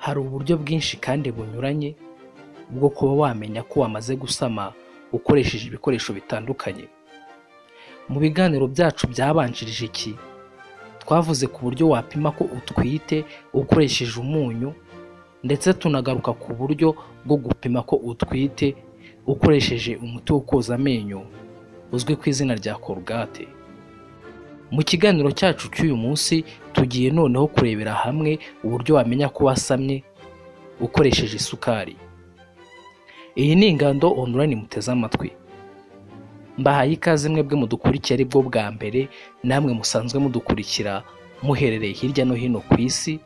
Hari uburyo bwinshi kandi bunyuranye bwo kuba wamenya ko wamaze gusama ukoresheje ibikoresho bitandukanye. Mu biganiro byacu byabanjirije iki, twavuze ku buryo wapima ko utwite ukoresheje umunyu, ndetse tunagaruka ku buryo bwo gupima ko utwite ukoresheje umuti wo koza amenyo uzwi ku izina rya Colgate. Mu kiganiro cyacu cy'uyu munsi tugiye noneho kurebera hamwe uburyo wamenya ko wasamye ukoresheje isukari. Iyi ni Ingando Online muteze amatwi. Mbahaye ikaze mwebwe mudukurikiye aribwo bwa mbere, namwe musanzwe mudukurikira muherereye hirya no hino ku isi,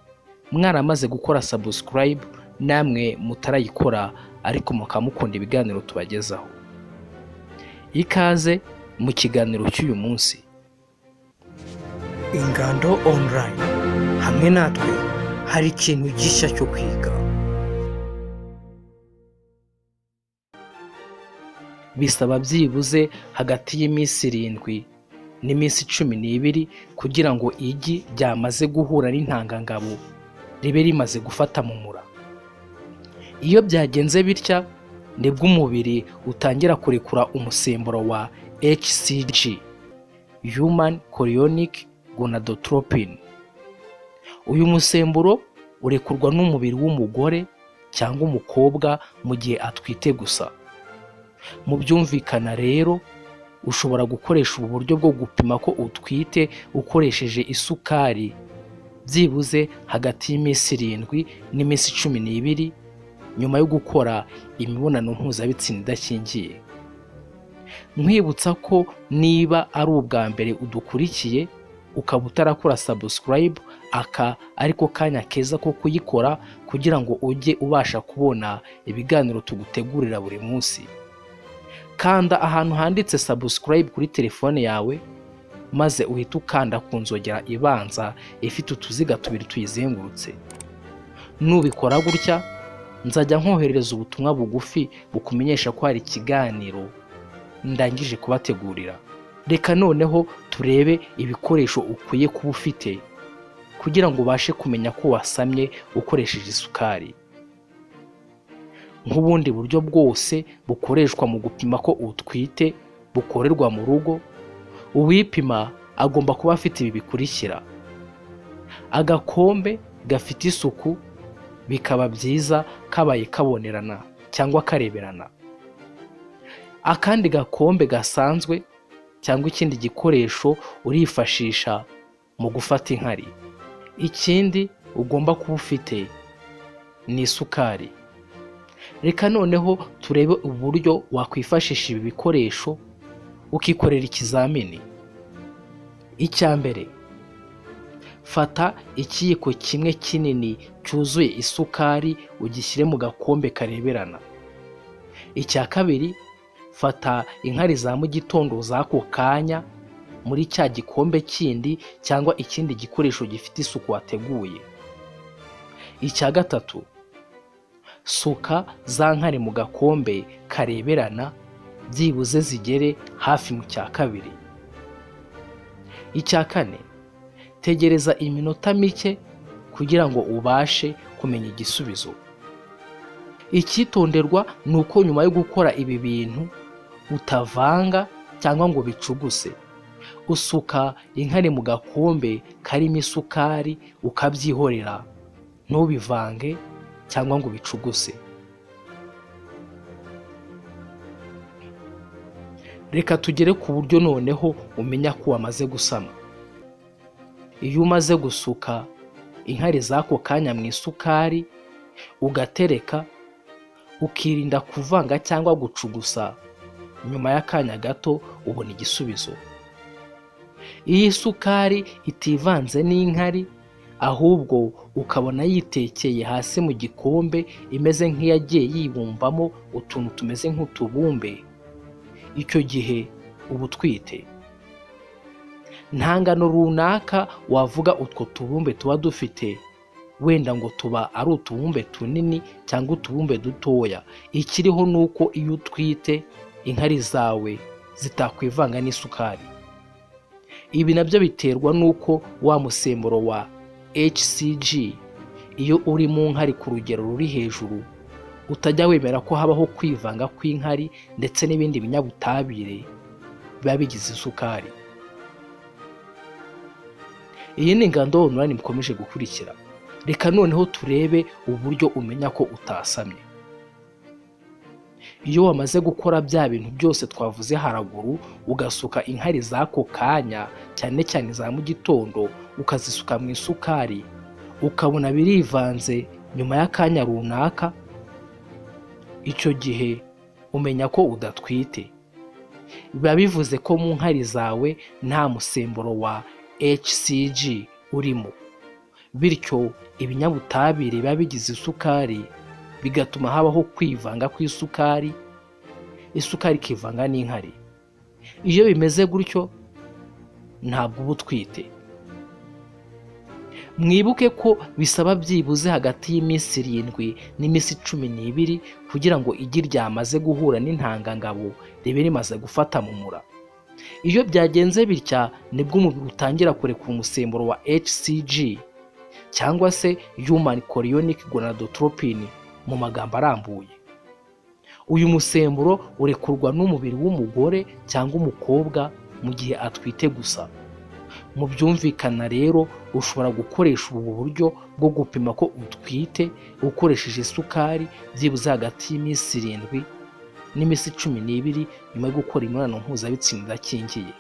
mwaramaze gukora subscribe, namwe mutarayikora ariko mukaba mukunda ibiganiro tubagezaho. Ikaze mu kiganiro cy'uyu munsi. Ingando Online, hamwe natwe hari ikintu gishya cyo kwiga. Bisaba byibuze hagati y'iminsi 7 n'iminsi 12 kugira ngo igi ryamaze guhura n'intangangabo ribe rimaze gufata mu mura. Iyo byagenze bitya nibwo umubiri utangira kurekura umusemburo wa HCG, Human Chorionic Gonadotropin. Uyu musemburo urekurwa n'umubiri w'umugore cyangwa umukobwa mu gihe atwite gusa. Mu byumvikana rero, ushobora gukoresha ubu buryo bwo gupima ko utwite ukoresheje isukari byibuze hagati y'iminsi 7 n'iminsi 12 nyuma yo gukora imibonano mpuzabitsina idakingiye. Nkwibutsa ko niba ari ubwa mbere udukurikiye ukaba utarakora subscribe, aka ariko kanya keza ko kuyikora kugira ngo ujye ubasha kubona ibiganiro tugutegurira buri munsi. Kanda ahantu handitse subscribe kuri telefone yawe, maze uhite ukanda ku nzogera ibanza ifite utuziga tubiri tuyizengurutse. Nubikora gutya, nzajya nkoherereza ubutumwa bugufi bukumenyesha ko hari ikiganiro ndangije kubategurira. Reka noneho turebe ibikoresho ukwiye kuba ufite kugira ngo ubashe kumenya ko wasamye ukoresheje isukari. Nk'ubundi buryo bwose bukoreshwa mu gupima ko utwite bukorerwa mu rugo, uwipima agomba kuba afite ibi bikurikira: agakombe gafite isuku, bikaba byiza kabaye kabonerana cyangwa kareberana, akandi gakombe gasanzwe cyangwa ikindi gikoresho urifashisha mu gufata inkari. Ikindi ugomba kuba ufite ni isukari. Reka noneho turebe uburyo wakwifashisha ibi bikoresho ukikorera ikizamini. Icya mbere, fata ikiyiko kimwe kinini cyuzuye isukari ugishyire mu gakombe kareberana. Icya kabiri, fata inkari za mu gitondo z'ako kanya muri cya gikombe kindi cyangwa ikindi gikoresho gifite isuku wateguye. Icya gatatu, suka za nkari mu gakombe kareberana byibuze zigere hafi mu cya kabiri. Icya kane, tegereza iminota mike kugira ngo ubashe kumenya igisubizo. Icyitonderwa ni uko nyuma yo gukora ibi bintu utavanga cyangwa ngo bicuguse. Usuka inkari mu gakombe karimo isukari ukabyihorera, ntubivange cyangwa ngo ubicuguse. Reka tugere ku buryo noneho umenya ko wamaze gusama. Iyo umaze gusuka inkari z'ako kanya mu isukari ugatereka, ukirinda kuvanga cyangwa gucugusa, nyuma y'akanya gato ubona igisubizo. Iyo isukari itivanze n'inkari ahubwo ukabona yitekeye hasi mu gikombe imeze nk'iyagiye yibumbamo utuntu tumeze nk'utubumbe, icyo gihe uba utwite. Nta ngano runaka wavuga utwo tubumbe tuba dufite, wenda ngo tuba ari utubumbe tunini cyangwa utubumbe dutoya. Ikiriho ni uko iyo utwite inkari zawe zitakwivanga n'isukari. Ibi nabyo biterwa n'uko wa musemburo wa HCG iyo uri mu nkari ku rugero ruri hejuru utajya wemera ko habaho kwivanga kw'inkari ndetse n'ibindi binyabutabire biba bigize isukari. Iyi ni Ingando Online mukomeje gukurikira. Reka noneho turebe uburyo umenya ko utasamye. Iyo wamaze gukora bya bintu byose twavuze haraguru, ugasuka inkari z'ako kanya, cyane cyane za mu gitondo, ukazisuka mu isukari, ukabona birivanze nyuma y'akanya runaka, icyo gihe umenya ko udatwite. Biba bivuze ko mu nkari zawe nta musemburo wa HCG urimo, bityo ibinyabutabire biba bigize isukari bigatuma habaho kwivanga kw'isukari, isukari ikivanga n'inkari. Iyo bimeze gutyo ntabwo uba utwite. Mwibuke ko bisaba byibuze hagati y'iminsi 7 n'iminsi 12 kugira ngo igi ryamaze guhura n'intangangabo ribe rimaze gufata mu mura. Iyo byagenze bitya nibwo umubiri utangira kurekura umusemburo wa HCG cyangwa se Human Chorionic Gonadotropin mu magambo arambuye. Uyu musemburo urekurwa n'umubiri w'umugore cyangwa umukobwa mu gihe atwite gusa. Mu byumvikana rero, ushobora gukoresha ubu buryo bwo gupima ko utwite ukoresheje isukari byibuze hagati y'iminsi 7 n'iminsi 12 nyuma yo gukora imibonano mpuzabitsina idakingiye.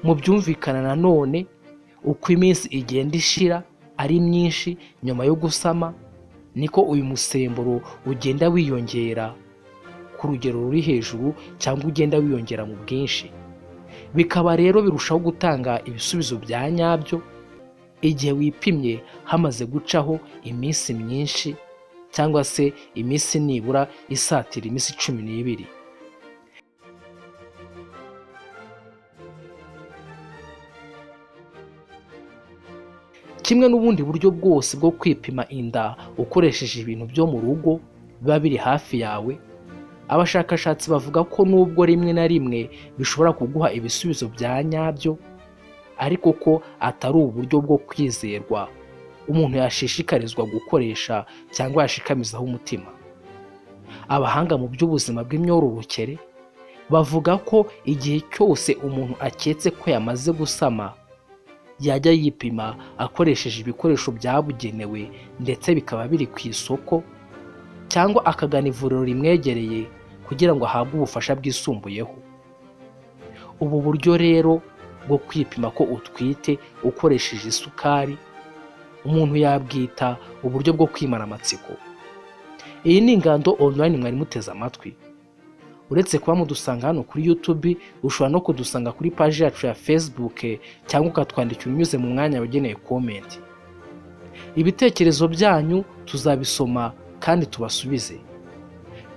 Mu byumvikana nanone, uko iminsi igenda ishira ari myinshi nyuma yo gusama, niko uyu musemburo ugenda wiyongera ku rugero ruri hejuru cyangwa ugenda wiyongera mu bwinshi. Bikaba rero birushaho gutanga ibisubizo bya nyabyo igihe wipimye hamaze gucaho iminsi myinshi cyangwa se iminsi nibura isatira iminsi 12. Kimwe n'ubundi buryo bwose bwo kwipima inda ukoresheje ibintu byo mu rugo biba biri hafi yawe, abashakashatsi bavuga ko nubwo rimwe na rimwe bishobora kuguha ibisubizo bya nyabyo, ariko ko atari uburyo bwo kwizerwa umuntu yashishikarizwa gukoresha cyangwa yashikamizaho umutima. Abahanga mu by'ubuzima bw'imyororokere bavuga ko igihe cyose umuntu aketse ko yamaze gusama, yajya yipima akoresheje ibikoresho byabugenewe ndetse bikaba biri ku isoko, cyangwa akagana ivuriro rimwegereye kugira ngo ahabwe ubufasha bwisumbuyeho. Ubu buryo rero bwo kwipima ko utwite ukoresheje isukari, umuntu yabwita uburyo bwo kwimara amatsiko. Iyi ni Ingando Online mwari muteze amatwi. Uretse kuba mudusanga hano kuri YouTube, ushobora no kudusanga kuri paji yacu ya Facebook cyangwa ukatwandikira unyuze mu mwanya wagenewe comment. Ibitekerezo byanyu tuzabisoma kandi tubasubize.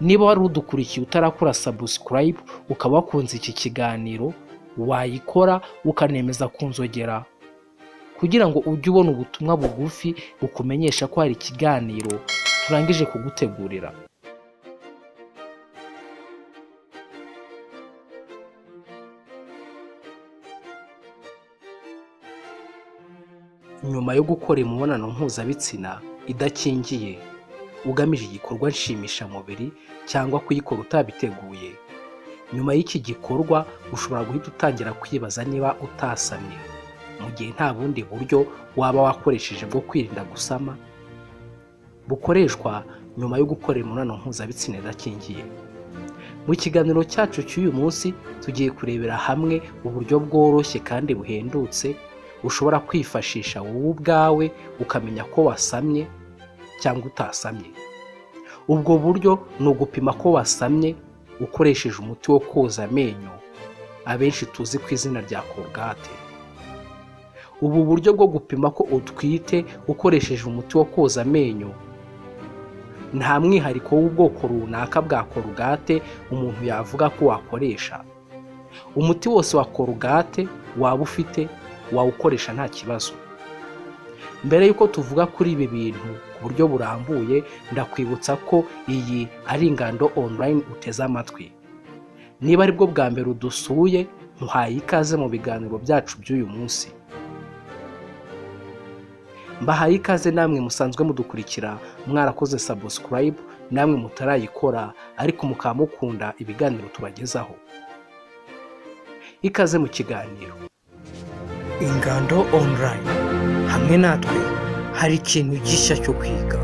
Niba wari udukurikiye utarakora subscribe ukaba wakunze iki kiganiro, wayikora ukanemeza kunzogera kugira ngo ujye ubona ubutumwa bugufi bukumenyesha ko hari ikiganiro turangije kugutegurira. Nyuma yo gukora imibonano mpuzabitsina idakingiye ugamije igikorwa nshimishamubiri cyangwa kuyikora utabiteguye, nyuma y'iki gikorwa ushobora guhita utangira kwibaza niba utasamye, mu gihe nta bundi buryo waba wakoresheje bwo kwirinda gusama bukoreshwa nyuma yo gukora imibonano mpuzabitsina idakingiye. Mu kiganiro cyacu cy'uyu munsi tugiye kurebera hamwe uburyo bworoshye kandi buhendutse ushobora kwifashisha wowe ubwawe ukamenya ko wasamye cyangwa utasamye. Ubwo buryo ni ugupima ko wasamye ukoresheje umuti wo koza amenyo abenshi tuzi ku izina rya Colgate. Ubu buryo bwo gupima ko utwite ukoresheje umuti wo koza amenyo nta mwihariko w'ubwoko runaka bwa Colgate umuntu yavuga ko wakoresha. Umuti wose wa Colgate waba ufite wawukoresha nta kibazo. Mbere y'uko tuvuga kuri ibi bintu ku buryo burambuye, ndakwibutsa ko iyi ari Ingando Online uteze amatwi. Niba aribwo bwa mbere udusuye, ntuhaye ikaze mu biganiro byacu by'uyu munsi. Mbahaye ikaze namwe musanzwe mudukurikira, mwarakoze subscribe, namwe mutarayikora ariko mukaba mukunda ibiganiro tubagezaho. Ikaze mu kiganiro. Ingando Online, hamwe natwe hari ikintu gishya cyo kwiga.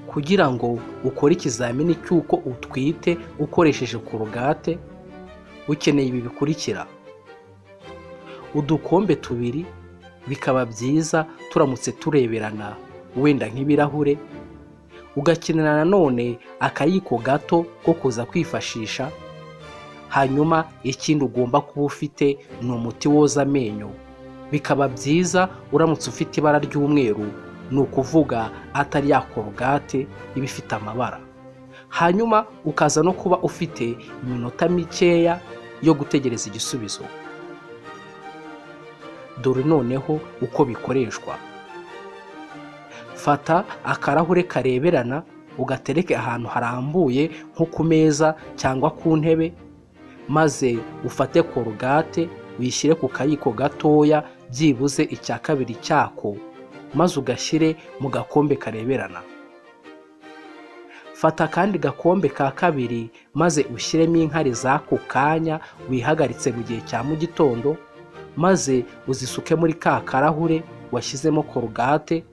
Kugira ngo ukore ikizamini cy'uko utwite ukoresheje Colgate, ukeneye ibi bikurikira: udukombe tubiri, bikaba byiza turamutse tureberana wenda nk'ibirahure. Ugakenera nanone akayiko gato ko kuza kwifashisha. Hanyuma ikindi ugomba kuba ufite ni umuti woza amenyo, bikaba byiza uramutse ufite ibara ry'umweru, ni ukuvuga atari ya Colgate iba ifite amabara. Hanyuma ukaza no kuba ufite iminota mikeya yo gutegereza igisubizo. Dore noneho uko bikoreshwa: fata akarahure kareberana, ugatereke ahantu harambuye nko ku meza cyangwa ku ntebe, maze ufate Colgate uyishyire ku kayiko gatoya, byibuze icya kabiri cyako, maze ugashyire mu gakombe kareberana. Fata akandi gakombe ka kabiri, maze ushyiremo inkari z'ako kanya wihagaritse mu gihe cya mu gitondo, maze uzisuke muri ka karahure washyizemo Colgate,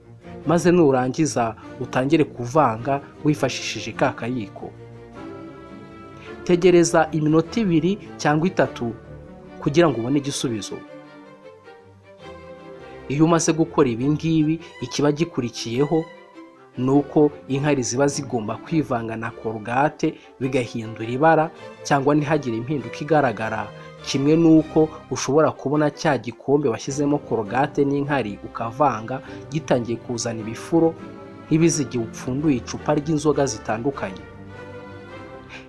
maze nurangiza utangire kuvanga wifashishije ka kayiko. Tegereza iminota 2 cyangwa 3 kugira ngo ubone igisubizo. Iyo umaze gukora ibi ngibi, ikiba gikurikiyeho ni uko inkari ziba zigomba kwivanga na Colgate bigahindura ibara cyangwa ntihagire impinduka igaragara, kimwe n'uko ushobora kubona cya gikombe washyizemo Colgate n'inkari ukavanga gitangiye kuzana ibifuro nk'ibizigihe upfunduye icupa ry'inzoga zitandukanye.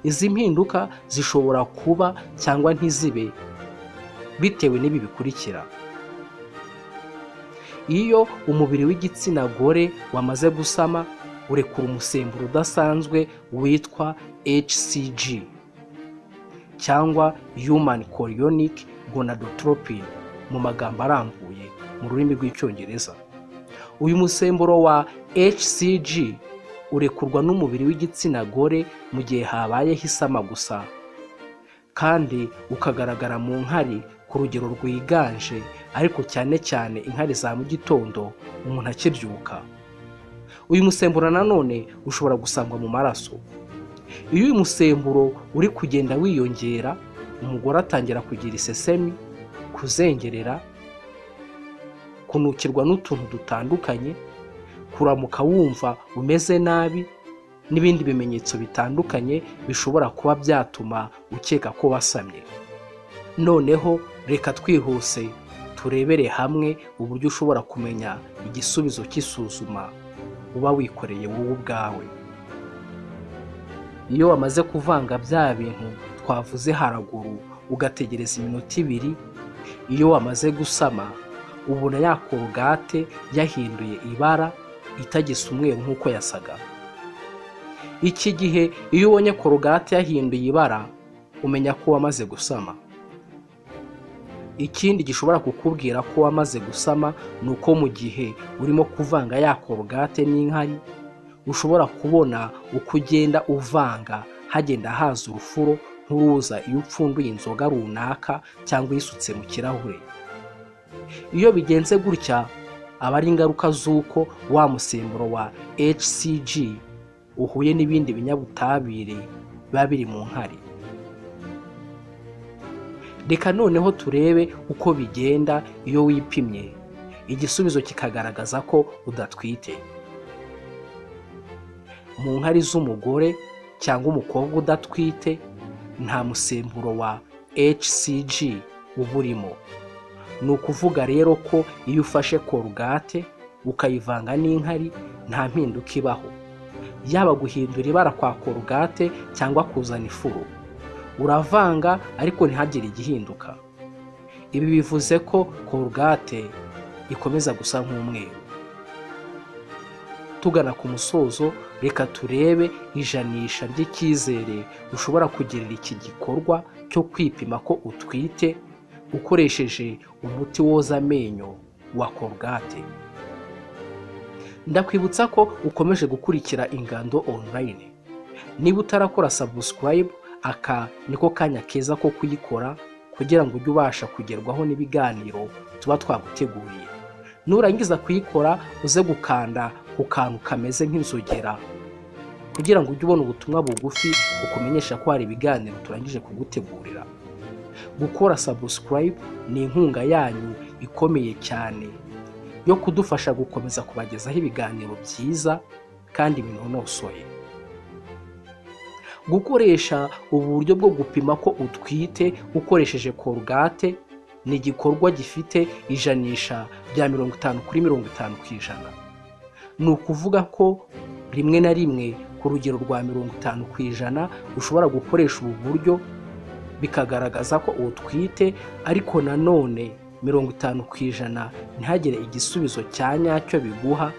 Izi mpinduka zishobora kuba cyangwa ntizibe bitewe n'ibi bikurikira: iyo umubiri w'igitsina gore wamaze gusama, urekura umusemburo udasanzwe witwa HCG cyangwa Human Chorionic Gonadotropin mu magambo arambuye mu rurimi rw'Icyongereza. Uyu musemburo wa HCG urekurwa n'umubiri w'igitsina gore mu gihe habayeho isama gusa, kandi ukagaragara mu nkari ku rugero rwiganje, ariko cyane cyane inkari za mu gitondo umuntu akibyuka. Uyu musemburo nanone ushobora gusangwa mu maraso. Iyo uyu musemburo uri kugenda wiyongera, umugore atangira kugira isesemi, kuzengerera, kunukirwa n'utuntu dutandukanye, kuramuka wumva umeze nabi, n'ibindi bimenyetso bitandukanye bishobora kuba byatuma ukeka ko wasamye. Noneho reka twihuse turebere hamwe uburyo ushobora kumenya igisubizo cy'isuzuma uba wikoreye wowe ubwawe. Iyo wamaze kuvanga bya bintu twavuze haraguru, ugategereza iminota 2, iyo wamaze gusama ubona ya Colgate yahinduye ibara, itagisa umweru nk'uko yasaga. Iki gihe iyo ubonye Colgate yahinduye ibara, umenya ko wamaze gusama. Ikindi gishobora kukubwira ko wamaze gusama ni uko mu gihe urimo kuvanga ya Colgate n'inkari, ushobora kubona uko ugenda uvanga hagenda haza urufuro nk'uruza iyo upfunduye inzoga runaka cyangwa uyisutse mu kirahure. Iyo bigenze gutya, aba ari ingaruka z'uko wa musemburo wa HCG uhuye n'ibindi binyabutabire biba biri mu nkari. Reka noneho turebe uko bigenda iyo wipimye, igisubizo kikagaragaza ko udatwite. Mu nkari z'umugore cyangwa umukobwa udatwite nta musemburo wa HCG uba urimo. Ni ukuvuga rero ko iyo ufashe Colgate ukayivanga n'inkari nta mpinduka ibaho, yaba guhindura ibara kwa Colgate cyangwa kuzana ifuro. Uravanga ariko ntihagire igihinduka. Ibi bivuze ko Colgate ikomeza gusa nk'umweru. Tugana ku musozo, reka turebe ijanisha ry'icyizere ushobora kugirira iki gikorwa cyo kwipima ko utwite ukoresheje umuti woza amenyo wa Colgate. Ndakwibutsa ko ukomeje gukurikira Ingando Online. Niba utarakora subscribe, aka niko kanya keza ko kuyikora kugira ngo ujye ubasha kugerwaho n'ibiganiro tuba twaguteguriye. Nurangiza kuyikora, uze gukanda ku kantu kameze nk'inzogera kugira ngo ujye ubona ubutumwa bugufi bukumenyesha ko hari ibiganiro turangije kugutegurira. Gukora subscribe ni inkunga yanyu ikomeye cyane yo kudufasha gukomeza kubagezaho ibiganiro byiza kandi binonosoye. Gukoresha ubu buryo bwo gupima ko utwite ukoresheje Colgate ni igikorwa gifite ijanisha rya 50 kuri 50%. Ni ukuvuga ko rimwe na rimwe, ku rugero rwa 50%, ushobora gukoresha ubu buryo bikagaragaza ko utwite, ariko nanone 50% ntihagire igisubizo cya nyacyo biguha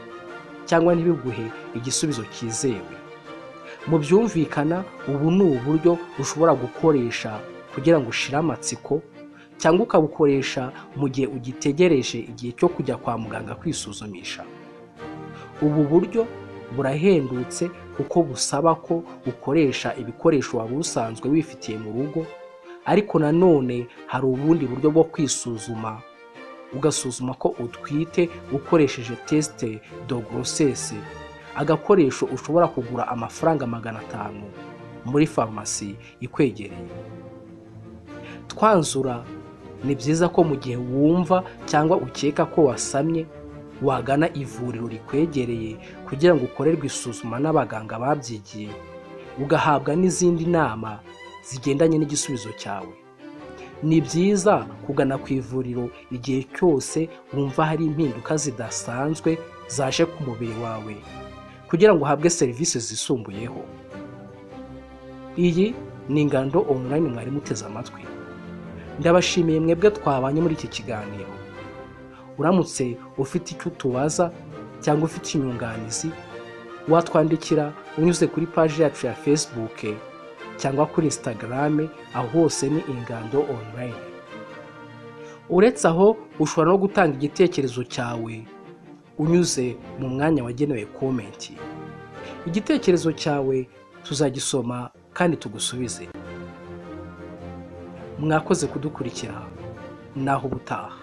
cyangwa ntibiguhe igisubizo cyizewe. Mu byumvikana, ubu ni uburyo ushobora gukoresha kugira ngo ushire amatsiko, cyangwa ukabukoresha mu gihe ugitegereje igihe cyo kujya kwa muganga kwisuzumisha. Ubu buryo burahendutse kuko busaba ko ukoresha ibikoresho waba usanzwe wifitiye mu rugo. Ariko nanone hari ubundi buryo bwo kwisuzuma, ugasuzuma ko utwite ukoresheje test de grossesse, agakoresho ushobora kugura amafaranga 500 muri farumasi ikwegereye. Twanzura, ni byiza ko mu gihe wumva cyangwa ukeka ko wasamye, wagana ivuriro rikwegereye kugira ngo ukorerwe isuzuma n'abaganga babyigiye, ugahabwa n'izindi nama zigendanye n'igisubizo cyawe. Ni byiza kugana ku ivuriro igihe cyose wumva hari impinduka zidasanzwe zaje ku mubiri wawe kugira ngo uhabwe serivisi zisumbuyeho. Iyi ni Ingando Online mwari muteze amatwi. Ndabashimiye mwebwe twabanye muri iki kiganiro. Uramutse ufite icyo utubaza cyangwa ufite inyunganizi, watwandikira unyuze kuri paji yacu ya Facebook cyangwa kuri Instagram, aho hose ni Ingando Online. Uretse aho, ushobora no gutanga igitekerezo cyawe unyuze mu mwanya wagenewe comment. Igitekerezo cyawe tuzagisoma kandi tugusubize. Mwakoze kudukurikira, naho ubutaha.